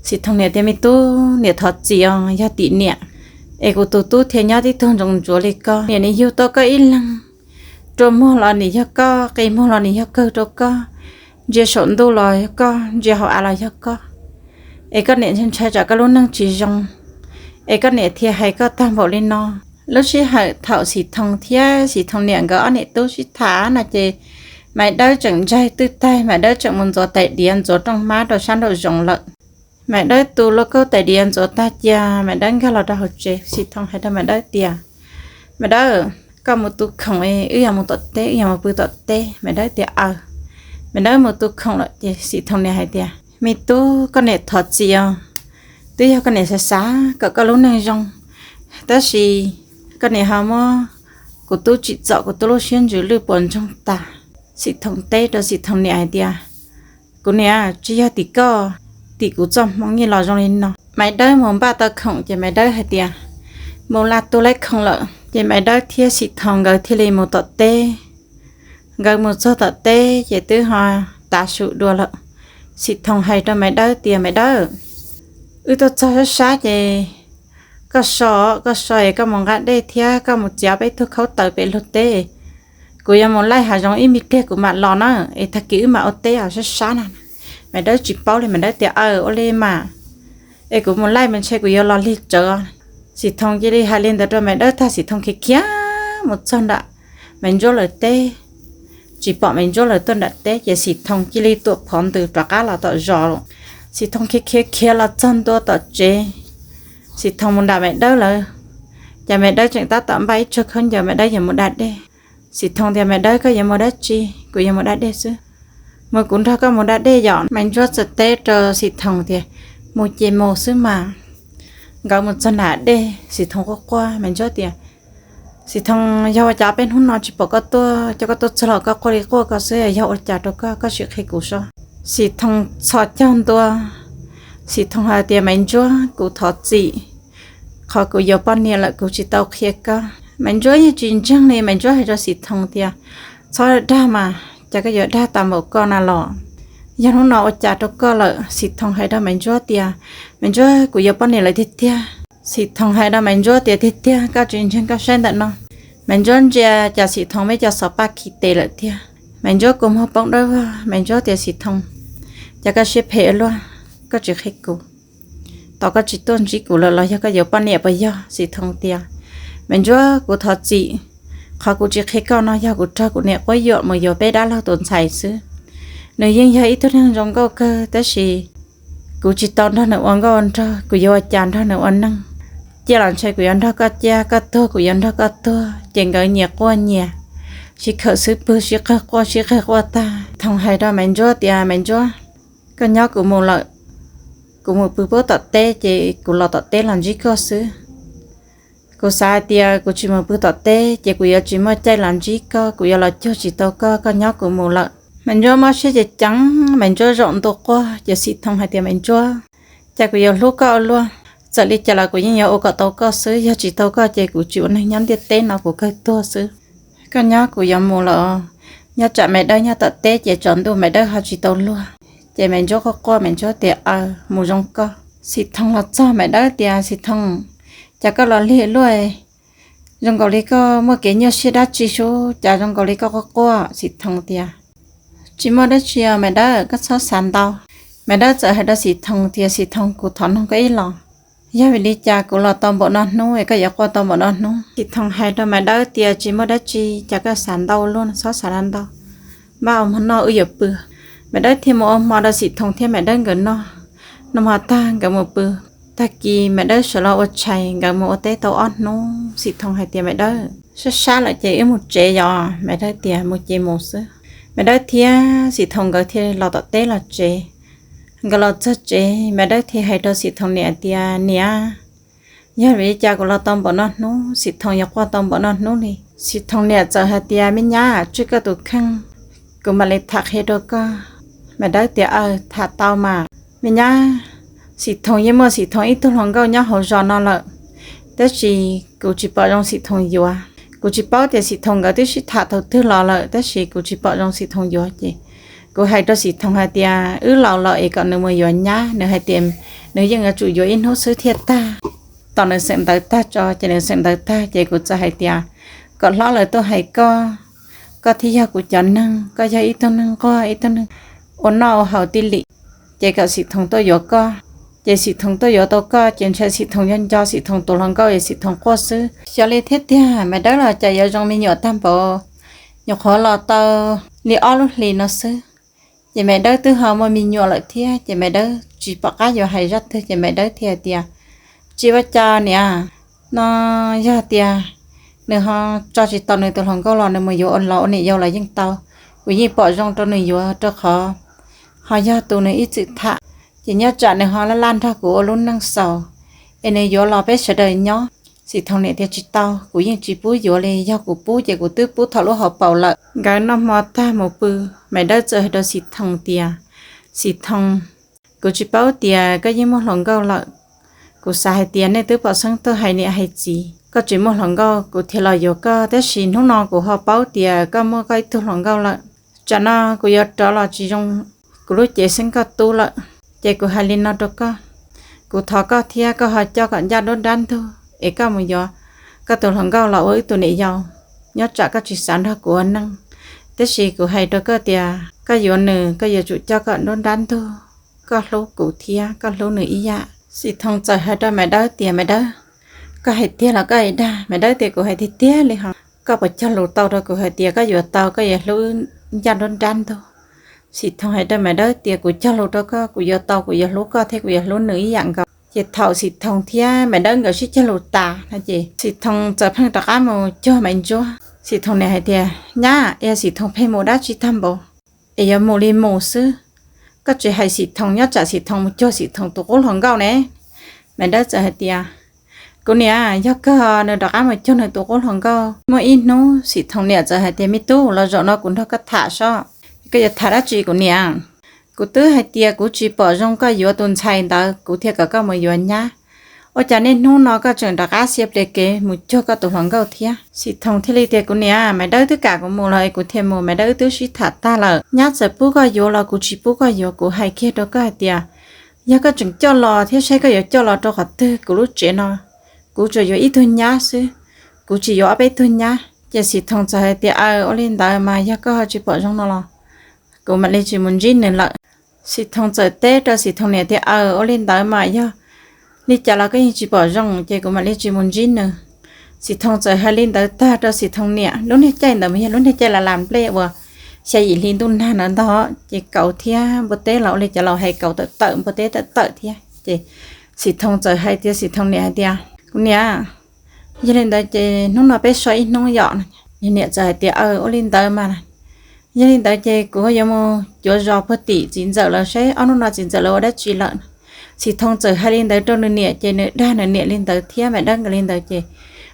Xim Thoos niam tias, Me tub, niam thov txim os, yog tim niam es kuv tus tub thiaj nyob tib tug ntsoov ntsuav li koj. Niam nim yug tau koj ib leeg, rua muag los nim yog koj, qi muag los nim yog kawg rau koj, ntsia saum ntuj los yog koj, ntsia hauv av los yog koj. Es koj niam ntshai ntshai tsam koj lub neej tsis zoo, es koj niam thiaj hais koj tag npaum li no. Lub sij hawm thaum Xim Thoos thiab Xim Thoos niam nkawd ob niam tub sib tham no ces Maiv Dawb tseem ntsaig twj taig, Maiv Dawb tseem mus ntxuav tais diav ntxuav rooj hmab rau sab nraum zoov lawm. Maiv Dawb tu lauj kaub tais diav ntxuav tag cia, Maiv Dawb nkag los rau hauv tsev. Xim Thoos hais rau Maiv Dawb tias, Maiv Dawb, koj mus tu khoom, wb yuav mus tom teb, wb yuav mus pw tom teb. Maiv Dawb tias aws. Maiv Dawb mus tu khoom lawm ces Xim Thoos niam hais tias, me tub, koj niam thov txim os, twb yog koj niam xav xav kom koj lub neej zoo, tab sis koj niam ho muab kuv tub tsim txom kuv tub lub siab ntsws lwj puas ntsoog tas. Xim Thoos teb rau Xim Thoos niam hais tias, kuv niam, tsis yog tim koj, tim kuv txoj hmoo yeej los zoo li no. Maiv Dawb mus npaj tau khoom ces Maiv Dawb hais tias, mus la tu laib khoom lawm ces Maiv Dawb thiab Xim Thoos nkawd thiaj li mus tom teb. Nkawd mus txog tom teb ces twb ho tav su dua lawm. Xim Thoos hais rau Maiv Dawb tias, Maiv Dawb, wb tuaj txog sab sab ces koj so, koj so es koj mus nqa dej thiab koj mus txiav peb tug khaub taws pem lug teb. Kuv yuav mus laij hav zoov ib me pliag kuv mam los na, es tag kis wb mam ua teb os, sab sab na. Maiv Dawb tsis paub li, Maiv Dawb tias, aws, ua li mas, es kuv mus laij mas ntshe kuv yuav los lig tsawv. Xim Thoos cia li hais li ntawd rau Maiv Dawb tag, Xim Thoos khiav khiav mus txog nram Maiv Ntsuab lawv teb. Tsis pom Maiv Ntsuab lawv tuaj nram teb ces Xim Thoos cia li tuam phov ntws rov qab los tom zos lawm. Xim Thoos khiav khiav khiav los txog ntua tom tsev, Xim Thoos mus nram Maiv Dawb lawv, ces Maiv Dawb tseem tab tom npaj ib tsag khaub ncaws, Maiv Dawb yuav mus da dej. Xim Thoos tias, Maiv Dawb, koj yuav mus dab tsi? Kuv yuav mus da dej xwb. Mus, kuv nrog koj mus da dej yom. Maiv Ntsuab txawm teb rau Xim Thoos tias, mus ces mus xwb mas. Nkawd mus txog nram dej, Xim Thoos quaj quaj, Maiv Ntsuab tias, Xim Thoos, yog ua cas peb hnub no tsis pom koj tuaj, coj koj tuaj txog los koj quaj li quaj koj xwb, yog ua cas rau koj, koj sim qhia kuv seb. Xim Thoos txhos caug ntua, Xim Thoos hais tias, Maiv Ntsuab, kuv thov txim, qhov kuv yuav poj niam lawm kuv tsis tau qhia koj. Maiv Ntsuab yeej tsis ntseeg li, Maiv Ntsuab hais rau Xim Thoos tias, txhob dag mas, cas koj yuav dag tas npaum ko na los? Yog hnub no ua cas rau koj lawm? Xim Thoos hais rau Maiv Ntsuab tias, Maiv Ntsuab, kuv yuav poj niam lawm tiag tiag. Xim Thoos hais rau Maiv Ntsuab tias, tiag tiag, koj tsis ntseeg koj saib ntawm no. Maiv Ntsuab ntsia cas Xim Thoos muaj cov xov paj khi tes lawm tiag. Maiv Ntsuab kua muag poob dawb vog, Maiv Ntsuab tias, Xim Thoos, cas koj siab phem ua luaj, koj tsis qhia kuv, tos koj tsis tuaj ntsib kuv lawm los yog koj yuav poj niam puas yog? Xim Thoos tias, Maiv Ntsuab, kuv thov txim, qhov kuv tsis qhia koj no yog kuv raug kuv niam quab yuam mus yuav peb dab laug tus ntxhais xwb. Nws yeej yog ib tug neeg zoo nkauj kawg tab sis kuv tsis tau nrog nws ua nkauj nraug, kuv yuav ua cas nrog nws ua neeg. Ciaj los ntshe kuv yuav nrog koj ciaj, koj tuag kuv yuav nrog koj tuag, ces nkawd nyias quaj nyias, sib khawm xub pwg sib qawg quaj sib qawg quaj tag. Thoos hais rau Maiv Ntsuab tias, Maiv Ntsuab, koj nyob kuv mus lawm, kuv mus pw pub tom teb ces kuv los tom teb los ntsib koj xwb. Kuv xav hais tias kuv tsis mus pw tom teb ces kuv yuav tsis muaj caij los ntsib koj, kuv yuav los cuag tsis tau koj, koj nyob kuv mus lawm. Maiv Ntsuab mob siab ces ceev, Maiv Ntsuab zaum ntua quaj ces Xim Thoos hais tias, Maiv Ntsuab, cas kuv yuav hlub koj ua luaj, txawm li cas los kuv yeej yuav ua kom tau koj xwb, yog tsis tau koj ces kuv tsis ua neeg nyob ntiaj teb no, kuv kawg tuag xwb. Koj nyob kuv yuav mus lawm. Nyob tsam Maiv Dawb nyob tom teb ces tsaus ntuj Maiv Dawb ho tsis tau luag. Ces Maiv Ntsuab quaj quaj, Maiv Ntsuab tias, aws, mus zoo koj. Xim Thoos los txog Maiv Dawb tias, Xim Thoos, cas koj los lig luaj, zoo nkaus li koj muaj kev nyuaj siab dab tsi sub, cas zoo nkaus li koj quaj quaj? Xim Thoos tias, tsis muaj dab tsi os Maiv Dawb, koj txhob xav ntau. Maiv Dawb txawm hais rau Xim Thoos tias, Xim Thoos, kuv thov noog koj ib los, yog vim li cas kuv los tau npaum no hnub es koj yuav quaj tau npaum no hnub? Xim Thoos hais rau Maiv Dawb tias, tsis muaj dab tsi, cas koj xav ntau luaj, txhob xav ntau, npaj ua hmo noj wb yuav pw. Maiv Dawb thiaj mus ua hmo rau Xim Thoos thiab Maiv Dawb nkawd noj. Noj hmo tag nkawd mus pw. Tag kis Maiv Dawb sawv los ua tshais, nkawd mus ua teb tau ob hnub, Xim Thoos hais tias, Maiv Dawb, sab sab lawm ces wb mus tsev yom. Maiv Dawb tias, mus ces mus xwb. Maiv Dawb thiab Xim Thoos nkawd thiaj los tom teb los tsev. Nkawd los txog tsev, Maiv Dawb thiaj hais rau Xim Thoos niam tias, niam, yog vim li cas kuv los tau npaum no hnub, Xim Thoos yuav quaj tau npaum no hnub li? Xim Thoos niam txawm hais tias, me nyab, tswj koj tus kheej, kuv mam li tham qhia rau koj. Maiv Dawb tias, aws, tham tau mas. Me nyab, Xim Thoos yeej muaj Xim Thoos ib tug hluas nkauj nyob hauv zos no lawm, tab sis kuv tsis pom zoo Xim Thoos yuav. Kuv tsis paub tias Xim Thoos nkawd twb sib tham thaum twg los lawm, tab sis kuv tsis pom zoo Xim Thoos yuav ces kuv hais rau Xim Thoos hais tias, wb laus lawm es kom nws mus yuav nyab, nws hais tias nws yeej yuav tsum yuav ib hnub xwb thiaj tag. Tos nws xeem ntawv tag tso, ces nws xeem ntawv tag ces kuv txawm hais tias, kom hlob lawv tuaj hais koj, koj thiaj yog kuv cov neeg, koj yog ib tug neeg nquag, ib tug neeg ua noj ua haus tij lim, ces kom Xim Thoos tuaj yuav koj. Ces Xim Thoos tuaj yuav tau koj ces ntshe Xim Thoos yuav nco Xim Thoos tus hluas nkauj es Xim Thoos quaj xwb. Xyov li thiab tiag, Maiv Dawb los cas yuav zoo me nyuam tag npaum, nyuam qhuav los tau li ob lub hlis no xwb. Ces Maiv Dawb twb ho muaj me nyuam lawm thiab, ces Maiv Dawb tsis pom qab yuav hais zaj twg, ces Maiv Dawb thiaj tias, tsis ua cas niam, no yog tias Nws ho tso tsis tau nws tus hluas nkauj los nws mus yuav los ua niam yau los yeej tau. Kuv yeej pom zoo rau nws yuav rau qhov ho yog tus nws ib txwm tham, ces nyob tsam nws ho laj laj nrog kuv ua lub neej xaus, es nws yuav los peb sawv daws nyob. Xim Thoos niam tias tsis tau, kuv yeej tsis pub yuav li, yog kuv pub ces kuv twb pub thaum lub hauv paus lawm. Nkawd noj hmo tag mus pw, Maiv Dawb txawm hais rau Xim Thoos tias, Xim Thoos, kuv tsis paub tias koj yeej muaj hluas nkauj lawm. Kuv xav hais tias nej twb pom xeeb tuaj hais niam hais txiv, koj tsis muaj hluas nkauj kuv thiaj los yuav koj, tab sis hnub no kuv ho paub tias koj muaj koj ib tug hluas nkauj lawm. Tsam no kuv yuav rov los tsis zoo kuv lub cev xeeb koj tub lawm, ces kuv hais li no rau koj, kuv thov koj thiab koj ho coj kom ncaj nruab nrab ntug es koj mus yuav koj tus hluas nkauj los ua wb tus niam yau, nyob tsam koj tsis xav nrog kuv ua neej. Tab sis kuv hais rau koj tias koj yuav nws koj yuav tsum coj kom nruab nrab ntug, koj hlub kuv thiab koj hlub nws ib yam. Xim Thoos txawm hais rau Maiv Dawb tias, Maiv Dawb, koj hais tiag los koj hais dag? Maiv Dawb tias, Kuv hais tiag tiag li hos, koj puas cog lus tau rau kuv hais tias koj yuav tau koj yuav hlub ncaj nruab nrab ntug? Xim Thoos hais rau Maiv Dawb tias, Kuv cog lus rau koj, kuv yuav tau, kuv yuav hlub koj thiab kuv yuav hlub nws ib yam nkaus. Ces thaum Xim Thoos thiab Maiv Dawb nkawd sib cog lus tas no ces Xim Thoos txawm pheej rov qab mus cuag Maiv Ntsuab. Xim Thoos niam hais tias, Nyab, es Xim Thoos pheej mus dab tsi tag npaum es yuav mus li mus xwb? Koj tsis hais Xim Thoos, nyob tsam Xim Thoos mus cuag Xim Thoos tus qub hluas nkauj ne. Maiv Dawb txawm hais tias, Kuv niam, yog kawg nws rov qab mus cuag nws tus qub hluas nkauj. Muaj ib hnub Xim Thoos niam txawm hais tias, Me tub, los zaum no kuv nrog koj tham sob. Koj yuav tham dab tsi kuv niam? Kuv twb hais tias kuv tsis pom zoo koj yuav tus ntxhais ntawd, kuv thiaj kom koj mus yuav nyab. Ua cas niaj hnub no koj tseem rov qab xia plias kev mus cuag koj tus hluas nkauj thiab? Xim Thoos thiaj li tias, Kuv niam, Maiv Dawb twb kam kuv mus los kuv thiaj mus, Maiv Dawb wb twb sib tham tag lawm. Nyab txawm pub koj yuav los kuv tsis pub koj yuav, kuv hais kiag rau koj hais tias yog koj tseem coj los thiab saib koj yuav coj los rau qhov twg, kuv lub tsev no kuv tsuas yuav ib tug nyab xwb, kuv tsis yuav ob peb tug nyab. Ces Xim Thoos txawm hais tias, Aw, ua li ntawd mas yog koj ho tsis pom zoo no los kuv mam li tsis mus ntsib nws lawm. Xim Thoos txawm teb rau Xim Thoos niam tias, Aw, ua li ntawd mas yog li cas los koj yeej tsis pom zoo ces kuv mam li tsis mus ntsib nws. Xim Thoos txawm hais li ntawd tag rau Xim Thoos niam. Lub niag caij ntawd mas yog lub niag caij las las nplej uas xya yim hli ntuj nag ntawd ntag, ces kauv thiab npua teb los ua li cas los hais kauv tawm tawm npua teb tawm tawm thiab. Ces Xim Thoos txawm hais tias, Xim Thoos niam hais tias, Kuv niam, yog li ntawd ces hnub no peb so ib hnub yom. Nws niam txawm hais tias, Aw, ua li ntawd mas yog li ntawd ces kuv yuav mus cuav zos puag tim txiv ntxawm lawv saib ob hnub no txiv ntxawm lawv ua dab tsi lawm. Xim Thoos txawm hais li ntawd rau nws niam ces nws dag nws niam li ntawd thiab Maiv Dawb nkawd li ntawd ces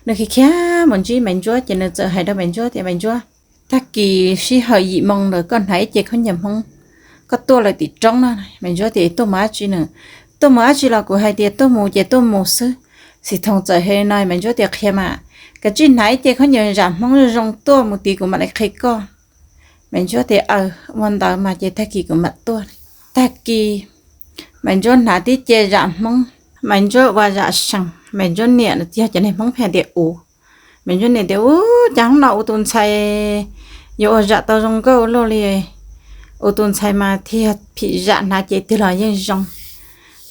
nws khiav khiav mus ntsib Maiv Ntsuab ces nws txawm hais rau Maiv Ntsuab tias, Maiv Ntsuab, tag kis sij hawm yim moo ntawd koj hnav ib ce khaub ncaws Hmoob koj tuaj lawm tim roob no. Maiv Ntsuab tias, Tuaj mus dab tsi nws? Tuaj mus dab tsi los kuv hais tias tuaj mus ces tuaj mus xwb. Xim Thoos txawm hais no Maiv Ntsuab tias, Qhia mas, kav tsij hnav ib ce khaub ncaws zam Hmoob zoo zoo tuaj mus tid kuv mam li qhia koj. Maiv Ntsuab tias, Aw, ua ntawd mas ces tag kis kuv mam tuaj. Tag kis Maiv Ntsuab hnav tib ce zam Hmoob, Maiv Ntsuab ua zam sees, Maiv Ntsuab niam los yog cov neeg Hmoob pheej tias ua. Maiv Ntsuab niam tias, Ub, cas hnub no ua tus ntxhais yuav ua zam tau zoo nkauj luaj li, ua tus ntxhais mas thiaj phim zam hnav ces twg los yeej zoo.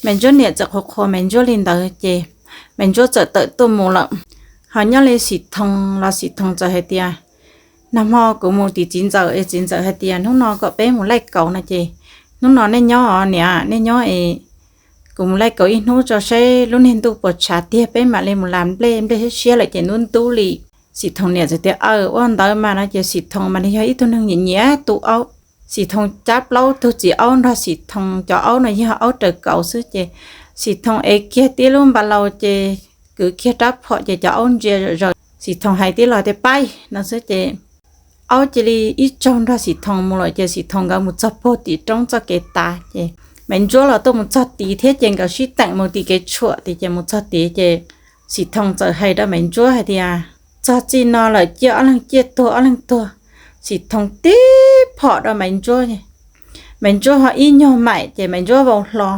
Maiv Ntsuab niam txawm qhuas qhuas Maiv Ntsuab li ntawd ces Maiv Ntsuab txawm tawm tuaj mus lawm. Ho nyob li Xim Thoos los Xim Thoos txawm hais tias, Nag hmo kuv mus tim txiv ntxawm es txiv ntxawm hais tias hnub no kom peb mus laij kauv no ces hnub no nej nyob os niam, nej nyob es kuv mus laij kauv ib hnub tso saib lub niag ntuj puas tshav tiag peb mam li mus las nplej, nplej siab siab lawm ces ntub ntub li. Xim Thoos niam txawm tias, Aw, ua ntawd mas no ces Xim Thoos mas nws yog ib tug neeg nyiam nyiam tu aub. Xim Thoos cab plaub tug txiv aub nrog Xim Thoos cov aub no yog aub raws kauv xwb ces Xim Thoos ev kiag tib lub npa laus ces kwv kiag rab phom ces cov aub ntsia zom zaws. Xim Thoos hais tib los tias, Pab! No xwb ces aub cia li ib tsaug nrog Xim Thoos mus lawm ces Xim Thoos nkawd mus txog puag tim roob txoj kev tav ces Maiv Ntsuab los tuaj mus txog tid thiab ces nkawd sib teem mus tim kev tshuam tid ces mus txog tid ces Xim Thoos txawm hais rau Maiv Ntsuab hais tias, Txog txij no lawm ciaj ob leeg ciaj tuag ob leeg tuag. Xim Thoos tib phom rau Maiv Ntsuab, Maiv Ntsuab ho ib nyuag maim ces Maiv Ntsuab vau hlo.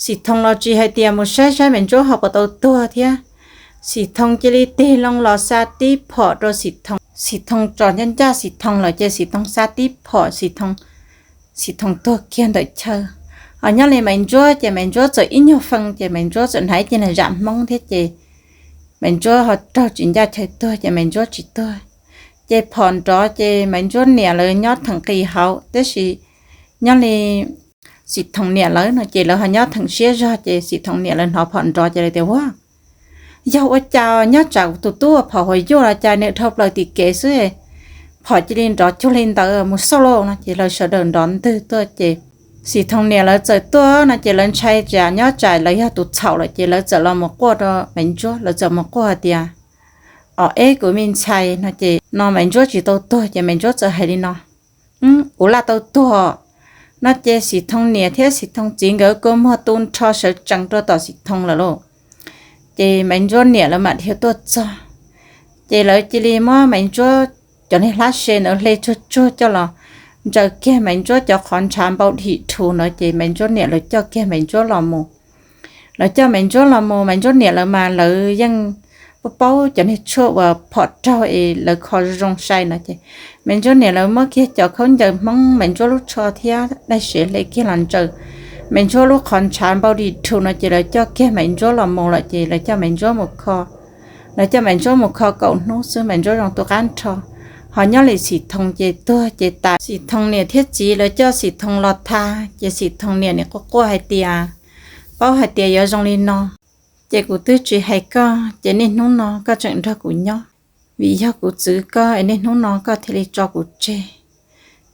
Xim Thoos los tsis hais tias mus saib saib Maiv Ntsuab ho puas tau tuag thiab. Xim Thoos cia li tig loo los xa tib phom rau Xim Thoos. Xim Thoos tsom ncaj ncaj Xim Thoos lawm ces Xim Thoos xa tib phom Xim Thoos, Xim Thoos tuag kiag ntawm chaw. Ho nyob li Maiv Ntsuab ces Maiv Ntsuab txawm ib nyuag feeb ces Maiv Ntsuab txawm hnav ib ce zam Hmoob thiab ces Maiv Ntsuab ho raug tsis ncaj chaw tuag ces Maiv Ntsuab tsis tuag. Ces phom nrov ces Maiv Ntsuab niam lawv nyob theem qis hauv tab sis nyob li Xim Thoos niam lawv no ces lawv ho nyob theem siab zog ces Xim Thoos niam lawv hnov phom nrov ces lawv tias, Ua, Yog ua cas nyob tsam kuv tus tub ua phom huas yuaj los cas nws dhau plaws tim kev xwb, phom cia li nrov cuag li ntawd mus xauj lauj no ces lawv sawv daws nrov ntwg tuaj ces Xim Thoos niam lawv txawm tuaj no ces lawv ntshai tsam nyob tsam lawv yog tus txhaum lawm ces lawv txawm los mus quaj rau Maiv Ntsuab, lawv txawm mus quaj hais tias, Os, eb kuv me ntxhais no ces no Maiv Ntsuab tsis tau tuag ces Maiv Ntsuab txawm hais li no, Ub, kuv laj tau tuag no ces Xim Thoos niam thiab Xim Thoos txiv nkawd kua muag tu nrho sawv tsees rau tom Xim Thoos lawm lauj. Ces Maiv Ntsuab niam lawv mam dhia tuaj txog, ces lawv cia li muab Maiv Ntsuab cov niag hlab se ntawd hle tsuag tsuag coj los ntsaws kiag Maiv Ntsuab cov qhov ntshav npau dhim dhus ntawd ces Maiv Ntsuab niam lawv coj kiag Maiv Ntsuab los mus. Lawv coj Maiv Ntsuab los mus, Maiv Ntsuab niam lawv mas lawv yeej paub paub cov niag tshuaj uas phom raug es lawv kho zoo sai no ces Maiv Ntsuab niam lawv muab kiag cov khaub ncaws Hmoob Maiv Ntsuab lub tsho thiab dai sev hle kiag los ntsaws Maiv Ntsuab lub qhov ntshav npau dhim dhus no ces lawv coj kiag Maiv Ntsuab los mus lawm ces lawv coj Maiv Ntsuab mus kho. Lawv coj Maiv Ntsuab mus kho kaum hnub xwb Maiv Ntsuab zoo tu qab nrho. Ho nyob li Xim Thoos ces tuag ces tas, Xim Thoos niam thiab txiv lawv coj Xim Thoos los tha, ces Xim Thoos niam nim quaj quaj hais tias, Paub hais tias yuav zoo li no, ces kuv twb tsis hais koj ces niaj hnub no koj tseem nrog kuv nyob, vim yog kuv txwv koj es niaj hnub no koj thiaj li tso kuv tseg.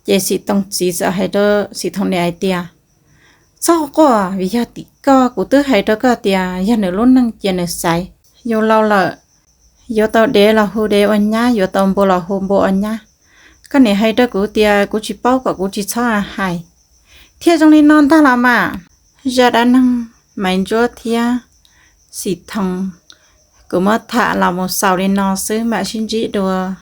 Ces Xim Thoos txiv txawm hais rau Xim Thoos niam hais tias, Txhob quaj, vim yog tim koj, kuv twb hais rau koj tias yog nws lub neej cia nws xaiv. Yus laus lawm, yuav tau dev los hu dev ua nyab, yuav tau npua los hu npua ua nyab. Koj nim hais rau kuv tias kuv tsis paub kom kuv tsis txhob hais, thiaj zoo li no ntag los mas. Zaj dab neeg Maiv Ntsuab thiab Xim Thoos kuv muab tham los mus xaus li no xwb, mam sib ntsib dua